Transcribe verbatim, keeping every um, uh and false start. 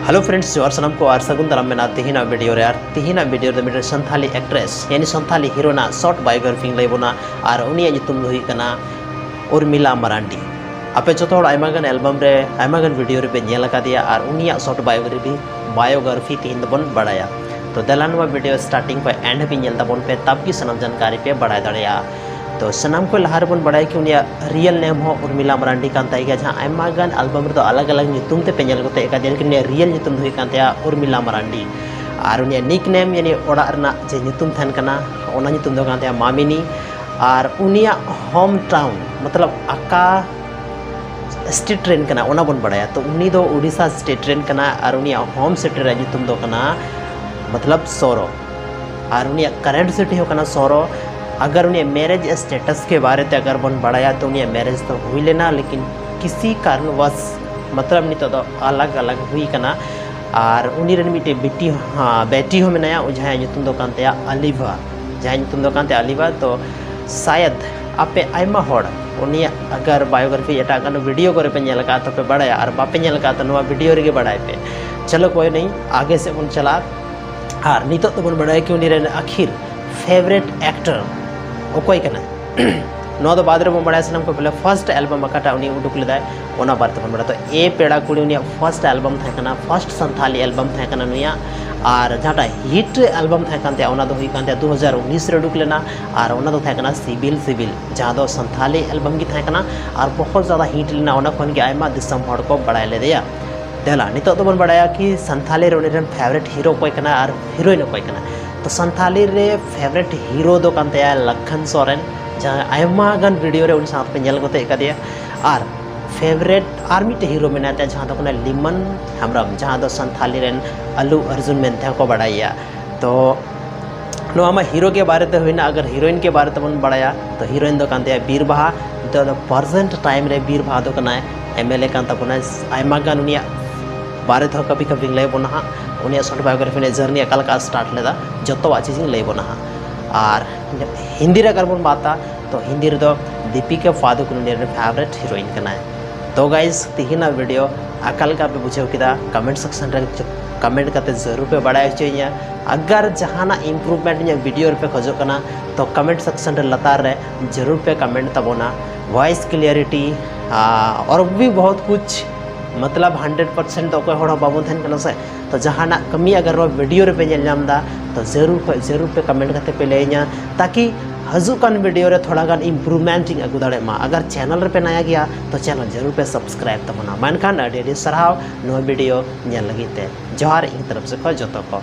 Hello friends, ᱡᱚᱦᱟᱨ ᱥᱟᱱᱟᱢ ᱠᱚ ᱟᱨ ᱥᱟᱹᱜᱩᱱ ᱫᱟᱨᱟᱢ ᱢᱮᱱᱟᱜᱼᱟ ᱛᱮᱦᱮᱧᱟᱜ ᱵᱷᱤᱰᱤᱭᱳ ᱨᱮ᱾ ᱟᱨ ᱛᱮᱦᱮᱧᱟᱜ ᱵᱷᱤᱰᱤᱭᱳ ᱨᱮᱫᱚ ᱢᱤᱫᱴᱮᱱ ᱥᱟᱱᱛᱷᱟᱞᱤ ᱮᱠᱴᱨᱮᱥ ᱭᱟᱱᱤ ᱥᱟᱱᱛᱷᱟᱞᱤ ᱦᱤᱨᱳᱭᱤᱱ ᱟᱜ ᱥᱚᱨᱴ ᱵᱟᱭᱳᱜᱨᱟᱯᱷᱤᱧ ᱞᱟᱹᱭ ᱵᱚᱱᱟ᱾ ᱟᱨ ᱩᱱᱤᱭᱟᱜ ᱧᱩᱛᱩᱢ ᱫᱚ ᱦᱩᱭᱩᱜ ᱠᱟᱱᱟ ᱩᱨᱢᱤᱞᱟ ᱢᱟᱨᱟᱱᱰᱤ᱾ ᱟᱯᱮ ᱡᱚᱛᱚ ᱦᱚᱲ ᱟᱭᱢᱟ ᱜᱟᱱ ᱮᱞᱵᱟᱢ ᱨᱮ, ᱟᱭᱢᱟ ᱜᱟᱱ ᱵᱷᱤᱰᱤᱭᱳ ᱨᱮᱯᱮ ᱧᱮᱞ ᱟᱠᱟᱫᱮᱭᱟ᱾ ᱟᱨ ᱩᱱᱤᱭᱟᱜ ᱥᱚᱨᱴ ᱵᱟᱭᱳᱜᱨᱟᱯᱷᱤ ᱵᱟᱭᱳᱜᱨᱟᱯᱷᱤ ᱛᱮᱦᱮᱧ ᱫᱚᱵᱚᱱ ᱵᱟᱲᱟᱭᱟ᱾ ᱛᱚ ᱫᱮᱞᱟ ᱱᱚᱣᱟ ᱵᱷᱤᱰᱤᱭᱳ ᱥᱴᱟᱨᱴᱤᱝ ᱠᱷᱚᱱ ᱮᱱᱰ ᱦᱟᱹᱵᱤᱡ ᱧᱮᱞ ᱛᱟᱵᱚᱱ ᱯᱮ, ᱛᱟᱵ ᱜᱮ ᱥᱟᱱᱟᱢ ᱡᱟᱱᱠᱟᱨᱤ ᱯᱮ ᱵᱟᱲᱟᱭ ᱫᱟᱲᱮᱭᱟᱜᱼᱟ᱾ ᱛᱚ ᱥᱟᱱᱟᱢ ᱠᱷᱚᱱ ᱞᱟᱦᱟ ᱨᱮᱵᱚᱱ ᱵᱟᱲᱟᱭᱟ ᱠᱤ ᱩᱱᱤᱭᱟᱜ ᱨᱤᱭᱮᱞ ᱱᱮᱢ ᱦᱚᱸ ᱩᱨᱢᱤᱞᱟ ᱢᱟᱨᱟᱱᱰᱤ ᱠᱟᱱ ᱛᱟᱭ ᱜᱮᱭᱟ, ᱡᱟᱦᱟᱸ ᱟᱭᱢᱟ ᱜᱟᱱ ᱮᱞᱵᱟᱢ ᱨᱮᱫᱚ ᱟᱞᱟᱜᱽ ᱟᱞᱟᱜᱽ ᱧᱩᱛᱩᱢ ᱛᱮᱯᱮ ᱧᱮᱞ ᱠᱟᱛᱮ ᱟᱠᱟᱫᱮᱭᱟ, ᱞᱮᱠᱤᱱ ᱩᱱᱤᱭᱟᱜ ᱨᱤᱭᱮᱞ ᱧᱩᱛᱩᱢ ᱫᱚ ᱦᱩᱭᱩᱜ ᱠᱟᱱ ᱛᱟᱭᱟ ᱩᱨᱢᱤᱞᱟ ᱢᱟᱨᱟᱱᱰᱤ᱾ ᱟᱨ ᱩᱱᱤᱭᱟᱜ ᱱᱤᱠ ᱱᱮᱢ ᱭᱟᱱᱤ ᱚᱲᱟᱜ ᱨᱮᱱᱟᱜ ᱡᱮ ᱧᱩᱛᱩᱢ ᱛᱟᱦᱮᱱ ᱠᱟᱱᱟ, ᱚᱱᱟ ᱧᱩᱛᱩᱢ ᱫᱚ ᱠᱟᱱ ᱛᱟᱭᱟ ᱢᱟᱢᱤᱱᱤ᱾ ᱟᱨ ᱩᱱᱤᱭᱟᱜ ᱦᱳᱢ ᱴᱟᱣᱩᱱ ᱢᱚᱛᱞᱚᱵ ᱟᱠᱟ ᱥᱴᱮᱴ ᱨᱮᱱ ᱠᱟᱱᱟ ᱚᱱᱟ ᱵᱚᱱ ᱵᱟᱲᱟᱭᱟ᱾ ᱛᱚ ᱩᱱᱤ ᱫᱚ ᱩᱰᱤᱥᱟ ᱥᱴᱮᱴ ᱨᱮᱱ ᱠᱟᱱᱟ ᱟᱨ ᱩᱱᱤᱭᱟᱜ ᱦᱳᱢ ᱥᱴᱮᱴ ᱨᱮᱭᱟᱜ ᱧᱩᱛᱩᱢ ᱫᱚ ᱠᱟᱱᱟ ᱢᱚᱛᱞᱚᱵ ᱥᱚᱨᱚ᱾ ᱟᱨ ᱩᱱᱤᱭᱟᱜ ᱠᱟᱨᱮᱱᱴ ᱥᱤᱴᱤ ᱦᱚᱸ ᱠᱟᱱᱟ ᱥᱚᱨᱚ᱾ ᱟᱜᱟᱨ ᱩᱱᱤᱭᱟᱜ ᱢᱮᱨᱮᱡᱽ ᱥᱴᱮᱴᱟᱥ ᱠᱮ ᱵᱟᱨᱮ ᱛᱮ ᱟᱜᱟᱨ ᱵᱚᱱ ᱵᱟᱲᱟᱭᱟ ᱛᱚ ᱩᱱᱤᱭᱟᱜ ᱢᱮᱨᱮᱡᱽ ᱫᱚ ᱦᱩᱭ ᱞᱮᱱᱟ, ᱞᱮᱠᱤᱱ ᱠᱤᱥᱤ ᱠᱟᱨᱚᱱ ᱵᱚᱥ ᱢᱚᱛᱞᱚᱵ ᱱᱤᱛᱚᱜ ᱫᱚ ᱟᱞᱟᱜᱽ ᱟᱞᱟᱜᱽ ᱦᱩᱭ ᱠᱟᱱᱟ᱾ ᱟᱨ ᱩᱱᱤ ᱨᱮᱱ ᱢᱤᱫᱴᱮᱡ ᱵᱤᱴᱤ ᱦᱚᱸ, ᱵᱮᱴᱤ ᱦᱚᱸ ᱢᱮᱱᱟᱭᱟ, ᱡᱟᱦᱟᱸᱭᱟᱜ ᱧᱩᱛᱩᱢ ᱫᱚ ᱠᱟᱱ ᱛᱟᱭᱟ ᱟᱞᱤᱵᱷᱟ᱾ ᱡᱟᱦᱟᱸᱭᱟᱜ ᱧᱩᱛᱩᱢ ᱫᱚ ᱠᱟᱱ ᱛᱟᱭᱟ ᱟᱞᱤᱵᱷᱟ᱾ ᱛᱚ ᱥᱟᱭᱟᱫ ᱟᱯᱮ ᱟᱭᱢᱟ ᱦᱚᱲ ᱩᱱᱤᱭᱟᱜ ᱟᱜᱟᱨ ᱵᱟᱭᱳᱜᱨᱟᱯᱷᱤ ᱮᱴᱟᱜ ᱜᱟᱱ ᱵᱷᱤᱰᱤᱭᱳ ᱠᱚᱨᱮ ᱯᱮ ᱧᱮᱞ ᱟᱠᱟᱫ, ᱛᱚᱯᱮ ᱵᱟᱲᱟᱭᱟ, ᱟᱨ ᱵᱟᱯᱮ ᱧᱮᱞ ᱟᱠᱟᱫ ᱛᱚ ᱱᱚᱣᱟ ᱵᱷᱤᱰᱤᱭᱳ ᱨᱮᱜᱮ ᱵᱟᱲᱟᱭ ᱯᱮ᱾ ᱪᱚᱞᱚ ᱠᱳᱭ ᱱᱟᱦᱤ, ᱟᱜᱮ ᱥᱮᱫ ᱵᱚᱱ ᱪᱟᱞᱟᱜᱼᱟ᱾ ᱟᱨ ᱱᱤᱛᱚᱜ ᱫᱚᱵᱚᱱ ᱵᱟᱲᱟᱭᱟ ᱠᱤ ᱩᱱᱤ ᱨᱮᱱ ᱟᱹᱠᱷᱤᱨ ᱯᱷᱮᱵᱟᱨᱮᱴ ᱮᱠᱴᱚᱨ ᱚᱠᱚᱭ ᱠᱟᱱᱟᱭ᱾ ᱱᱚᱣᱟ ᱫᱚ ᱵᱟᱫ ᱨᱮᱵᱚᱱ ᱵᱟᱲᱟᱭᱟ᱾ ᱥᱟᱱᱟᱢ ᱠᱚ ᱯᱮᱦᱞᱮ ᱯᱷᱟᱨᱥᱴ ᱮᱞᱵᱟᱢ ᱚᱠᱟᱴᱟᱜ ᱩᱱᱤ ᱩᱰᱩᱠ ᱞᱮᱫᱟᱭ ᱚᱱᱟ ᱵᱟᱨᱮ ᱛᱮᱵᱚᱱ ᱵᱟᱲᱟᱭᱟ᱾ ᱛᱚ ᱮ ᱯᱮᱲᱟ ᱠᱩᱲᱤ ᱩᱱᱤᱭᱟᱜ ᱯᱷᱟᱨᱥᱴ ᱮᱞᱵᱟᱢ ᱛᱟᱦᱮᱸ ᱠᱟᱱᱟ, ᱯᱷᱟᱨᱥᱴ ᱥᱟᱱᱛᱷᱟᱞᱤ ᱮᱞᱵᱟᱢ ᱛᱟᱦᱮᱸ ᱠᱟᱱᱟ ᱱᱩᱭᱟᱜ᱾ ᱟᱨ ᱡᱟᱦᱟᱸᱴᱟᱜ ᱦᱤᱴ ᱮᱞᱵᱟᱢ ᱛᱟᱦᱮᱸ ᱠᱟᱱ ᱛᱟᱭᱟ ᱚᱱᱟ ᱫᱚ ᱦᱩᱭᱩᱜ ᱠᱟᱱ ᱛᱟᱭᱟ ᱫᱩ ᱦᱟᱡᱟᱨ ᱩᱱᱤᱥ ᱨᱮ ᱩᱰᱩᱠ ᱞᱮᱱᱟ᱾ ᱟᱨ ᱚᱱᱟ ᱫᱚ ᱛᱟᱦᱮᱸ ᱠᱟᱱᱟ ᱥᱤᱵᱤᱞ ᱥᱤᱵᱤᱞ, ᱡᱟᱦᱟᱸ ᱫᱚ ᱥᱟᱱᱛᱷᱟᱞᱤ ᱮᱞᱵᱟᱢ ᱜᱮ ᱛᱟᱦᱮᱸ ᱠᱟᱱᱟ᱾ ᱟᱨ ᱵᱚᱦᱩᱛ ᱡᱟᱫᱟ ᱦᱤᱴ ᱞᱮᱱᱟ, ᱚᱱᱟ ᱠᱷᱚᱱ ᱜᱮ ᱟᱭᱢᱟ ᱫᱤᱥᱚᱢ ᱦᱚᱲ ᱠᱚ ᱵᱟᱲᱟᱭ ᱞᱮᱫᱮᱭᱟ᱾ ᱫᱮᱞᱟ ᱱᱤᱛᱚᱜ ᱫᱚᱵᱚᱱ ᱵᱟᱲᱟᱭᱟ ᱠᱤ ᱥᱟᱱᱛᱷᱟᱞᱤ ᱨᱮ ᱩᱱᱤ ᱨᱮᱱ ᱯᱷᱮᱵᱟᱨᱮᱴ ᱦᱤᱨᱳ ᱚᱠᱚᱭ ᱠᱟᱱᱟ ᱟᱨ ᱦᱤᱨᱳᱭᱤᱱ ᱚᱠᱚᱭ ᱠᱟᱱᱟ᱾ ᱛᱚ ᱥᱟᱱᱛᱷᱟᱞᱤ ᱨᱮ ᱯᱷᱮᱵᱟᱨᱮᱴ ᱦᱤᱨᱳ ᱫᱚ ᱠᱟᱱ ᱛᱟᱭᱟ ᱞᱟᱠᱷᱟᱱ ᱥᱚᱨᱮᱱ, ᱡᱟᱦᱟᱸ ᱟᱭᱢᱟ ᱜᱟᱱ ᱵᱷᱤᱰᱤᱭᱳ ᱨᱮ ᱩᱱᱤ ᱥᱟᱶ ᱯᱮ ᱧᱮᱞ ᱜᱚᱫ ᱟᱠᱟᱫᱮᱭᱟ᱾ ᱟᱨ ᱯᱷᱮᱵᱟᱨᱮᱴ ᱟᱨ ᱢᱤᱫᱴᱮᱡ ᱦᱤᱨᱳ ᱢᱮᱱᱟᱭ ᱛᱟᱭᱟ, ᱡᱟᱦᱟᱸ ᱫᱚ ᱠᱟᱱᱟ ᱞᱤᱢᱚᱱ ᱦᱮᱢᱵᱨᱚᱢ, ᱡᱟᱦᱟᱸ ᱫᱚ ᱥᱟᱱᱛᱷᱟᱞᱤ ᱨᱮᱱ ᱟᱞᱩ ᱚᱨᱡᱩᱱ ᱢᱮᱱᱛᱮ ᱦᱚᱸᱠᱚ ᱵᱟᱲᱟᱭᱮᱭᱟ᱾ ᱛᱚ ᱱᱚᱣᱟ ᱢᱟ ᱦᱤᱨᱳ ᱜᱮ ᱵᱟᱨᱮ ᱛᱮ ᱦᱩᱭᱱᱟ᱾ ᱟᱜᱟᱨ ᱦᱤᱨᱳᱭᱤᱱ ᱜᱮ ᱵᱟᱨᱮ ᱛᱮᱵᱚᱱ ᱵᱟᱲᱟᱭᱟ ᱛᱚ ᱦᱤᱨᱳᱭᱤᱱ ᱫᱚ ᱠᱟᱱ ᱛᱟᱭᱟ ᱵᱤᱨ ᱵᱟᱦᱟ᱾ ᱱᱤᱛᱚᱜ ᱫᱚ ᱯᱨᱮᱡᱮᱱᱴ ᱴᱟᱭᱤᱢ ᱨᱮ ᱵᱤᱨ ᱵᱟᱦᱟ ᱫᱚ ᱠᱟᱱᱟᱭ ᱮᱢ ᱮᱞ ᱮ ᱠᱟᱱ ᱛᱟᱵᱚᱱᱟᱭ᱾ ᱟᱭᱢᱟ ᱜᱟᱱ ᱩᱱᱤᱭᱟᱜ ᱵᱟᱨᱮ ᱛᱮᱦᱚᱸ ᱠᱟᱹᱯᱤ ᱠᱟᱹᱯᱤᱧ ᱞᱟᱹᱭ ᱟᱵᱚᱱᱟ ᱦᱟᱸᱜ, ᱩᱱᱤᱭᱟᱜ ᱥᱚᱨᱴ ᱵᱟᱭᱳᱜᱨᱟᱯᱷᱤ ᱨᱮᱭᱟᱜ ᱡᱟᱨᱱᱤ ᱚᱠᱟ ᱞᱮᱠᱟ ᱥᱴᱟᱨᱴ ᱞᱮᱫᱟ, ᱡᱚᱛᱚᱣᱟᱜ ᱪᱤᱡᱤᱧ ᱞᱟᱹᱭ ᱟᱵᱚᱱᱟ ᱦᱟᱸᱜ᱾ ᱟᱨ ᱦᱤᱱᱫᱤ ᱨᱮ ᱟᱜᱟᱨ ᱵᱚᱱ ᱵᱟᱛᱟ ᱛᱚ ᱦᱤᱱᱫᱤ ᱨᱮᱫᱚ ᱫᱤᱯᱤᱠᱟ ᱯᱟᱫᱩᱠᱳᱱ ᱩᱱᱤ ᱨᱮᱱ ᱯᱷᱮᱵᱟᱨᱮᱴ ᱦᱤᱨᱳᱭᱤᱱ ᱠᱟᱱᱟᱭ᱾ ᱛᱚ ᱜᱟᱭᱤᱡᱽ, ᱛᱤᱦᱤᱧᱟᱜ ᱵᱷᱤᱰᱤᱭᱳ ᱚᱠᱟ ᱞᱮᱠᱟ ᱯᱮ ᱵᱩᱡᱷᱟᱹᱣ ᱠᱮᱫᱟ, ᱠᱚᱢᱮᱱᱴ ᱥᱮᱠᱥᱚᱱ ᱨᱮ ᱠᱚᱢᱮᱱᱴ ᱠᱟᱛᱮ ᱡᱟᱹᱨᱩᱲ ᱯᱮ ᱵᱟᱲᱟᱭ ᱦᱚᱪᱚᱭᱤᱧᱟ᱾ ᱟᱜᱟᱨ ᱡᱟᱦᱟᱱᱟᱜ ᱤᱢᱯᱨᱩᱵᱷᱢᱮᱱᱴ ᱤᱧᱟᱹᱜ ᱵᱷᱤᱰᱤᱭᱳ ᱨᱮᱯᱮ ᱠᱷᱚᱡᱚᱜ ᱠᱟᱱᱟ, ᱛᱚ ᱠᱚᱢᱮᱱᱴ ᱥᱮᱠᱥᱚᱱ ᱨᱮ ᱞᱟᱛᱟᱨ ᱨᱮ ᱡᱟᱹᱨᱩᱲ ᱯᱮ ᱠᱚᱢᱮᱱᱴ ᱛᱟᱵᱚᱱᱟ᱾ ᱵᱷᱚᱭᱮᱥ ᱠᱞᱤᱭᱟᱨᱤᱴᱤ ᱟᱨ ᱵᱷᱤ ᱵᱚᱦᱩᱛ ᱠᱩᱪ, ᱢᱚᱛᱞᱚᱵ ᱦᱟᱱᱰᱨᱮᱰ ᱯᱟᱨᱥᱮᱱᱴ ᱫᱚ ᱚᱠᱚᱭ ᱦᱚᱲ ᱦᱚᱸ ᱵᱟᱵᱚᱱ ᱛᱟᱦᱮᱱ ᱠᱟᱱᱟ ᱥᱮ᱾ ᱛᱚ ᱡᱟᱦᱟᱱᱟᱜ ᱠᱟᱹᱢᱤ ᱟᱜᱟᱨ ᱱᱚᱣᱟ ᱵᱷᱤᱰᱤᱭᱳ ᱨᱮᱯᱮ ᱧᱮᱞ ᱧᱟᱢ ᱮᱫᱟ, ᱛᱚ ᱡᱟᱹᱨᱩᱲ ᱠᱷᱚᱡ ᱡᱟᱹᱨᱩᱲ ᱯᱮ ᱠᱚᱢᱮᱱᱴ ᱠᱟᱛᱮ ᱯᱮ ᱞᱟᱹᱭᱟᱹᱧᱟ, ᱛᱟᱠᱤ ᱦᱤᱡᱩᱜ ᱠᱟᱱ ᱵᱷᱤᱰᱤᱭᱳ ᱨᱮ ᱛᱷᱚᱲᱟ ᱜᱟᱱ ᱤᱢᱯᱨᱩᱵᱷᱢᱮᱱᱴ ᱤᱧ ᱟᱹᱜᱩ ᱫᱟᱲᱮᱭᱟᱜ ᱢᱟ᱾ ᱟᱜᱟᱨ ᱪᱮᱱᱮᱞ ᱨᱮᱯᱮ ᱱᱟᱭᱟ ᱜᱮᱭᱟ, ᱛᱚ ᱪᱮᱱᱮᱞ ᱡᱟᱹᱨᱩᱲ ᱯᱮ ᱥᱟᱵᱥᱠᱨᱟᱭᱤᱵ ᱛᱟᱵᱚᱱᱟ᱾ ᱢᱮᱱᱠᱷᱟᱱ ᱟᱹᱰᱤ ᱟᱹᱰᱤ ᱥᱟᱨᱦᱟᱣ ᱱᱚᱣᱟ ᱵᱷᱤᱰᱤᱭᱳ ᱧᱮᱞ ᱞᱟᱹᱜᱤᱫ ᱛᱮ᱾ ᱡᱚᱦᱟᱨ ᱤᱧ ᱛᱚᱨᱚᱯ ᱥᱮᱫ ᱠᱷᱚᱱ ᱡᱚᱛᱚ ᱠᱚ᱾